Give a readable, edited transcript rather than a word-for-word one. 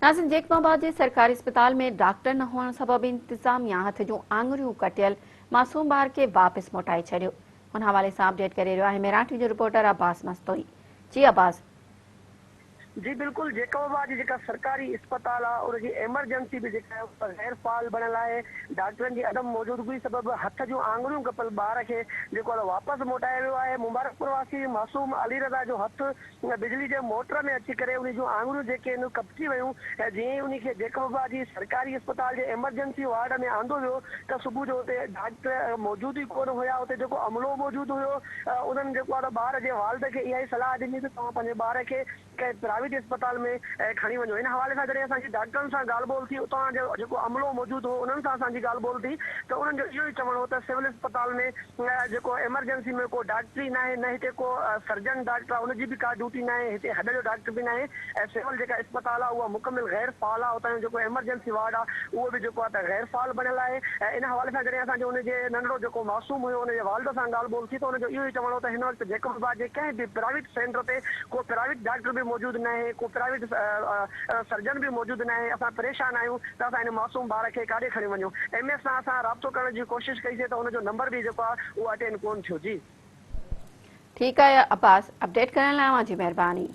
ناظرين جيڪب آباد جي سرڪاري اسپتال ۾ ڊاڪٽر نه هئڻ سبب انتظاميا هٿ جون آڱريون ڪٽيل معصوم ٻار کي واپس موٽائي ڇڏيو. ان حوالي سان اپڊيٽ ڪري رهيو آهي ميران ٽي وي جو رپورٽر عباس مستوئي. جي عباس. جي بلڪل جيڪب آباد جي جيڪا سرڪاري اسپتال آهي ان جي ايمرجنسي به جيڪا آهي اها غير فعال بڻيل آهي ڊاڪٽرن جي عدم موجودگي سبب هٿ جون آڱريون ڪپيل ٻار کي جيڪو آهي واپس موٽايو ويو آهي مبارڪپور واسي معصوم علي رضا جو هٿ بجلي جي موٽر ۾ اچي ڪري انهي جون آڱريون جيڪي آهن ڪپجي ويون ۽ جيئن ئي انهي کي جيڪب آباد جي سرڪاري اسپتال جي ايمرجنسي وارڊ ۾ آندو ويو ته صبح جو اتي ڊاڪٽر موجود ئي ڪونه هيا اتي جيڪو عملو موجود هيو انهن جيڪو آهي ته ٻار جي والد کي اها ئي صلاح ڏني ته توهان پنهنجي ٻار کي ڪنهن پرائيويٽ اسپتال ۾ کڻي وڃو ان حوالي سان جڏهن اسان جي ڊاڪٽرن سان ڳالهه ٻولهه ٿي اتان جو جيڪو عملو موجود هو انهن سان اسان جي ڳالهه ٻولهه ٿي ته انهن جو اهو ئي چوڻ هو ته سول اسپتال ۾ جيڪو ايمرجنسي ۾ ڪو ڊاڪٽر ئي ناهي نه هتي ڪو سرجن ڊاڪٽر آهي ان جي به ڪا ڊيوٽي ناهي هتي هڏ جو ڊاڪٽر به ناهي ۽ سول جيڪا اسپتال آهي اها مڪمل غير فعال آهي اتان جو جيڪو ايمرجنسي وارڊ آهي اهو به جيڪو آهي ته غير فعال بڻيل آهي ۽ ان حوالي سان جڏهن اسان جو ان جي ننڍڙو جيڪو معصوم هيو ان جي والد سان ڳالهه ٻولهه ٿي ته ان جو اهو ئي چوڻ هو ته هن وقت جيڪب آباد جي ڪنهن به پرائيويٽ سينٽر تي ڪو پرائيويٽ ڊاڪٽر به موجود ناهي ڪو پرائيويٽ سرجن به موجود ناهي اسان پريشان آهيون ته اسان هن معصوم ٻار کي ڪاڏي کڻي وڃون. ايم ايس سان اسان رابطو ڪرڻ جي ڪوشش ڪئي سي ته ان جو نمبر به جيڪو آهي اهو اٽينڊ ڪون ٿيو. جي. ٺيڪ آهي عباس اپڊيٽ ڪرڻ لاء اوهان جي مهرباني.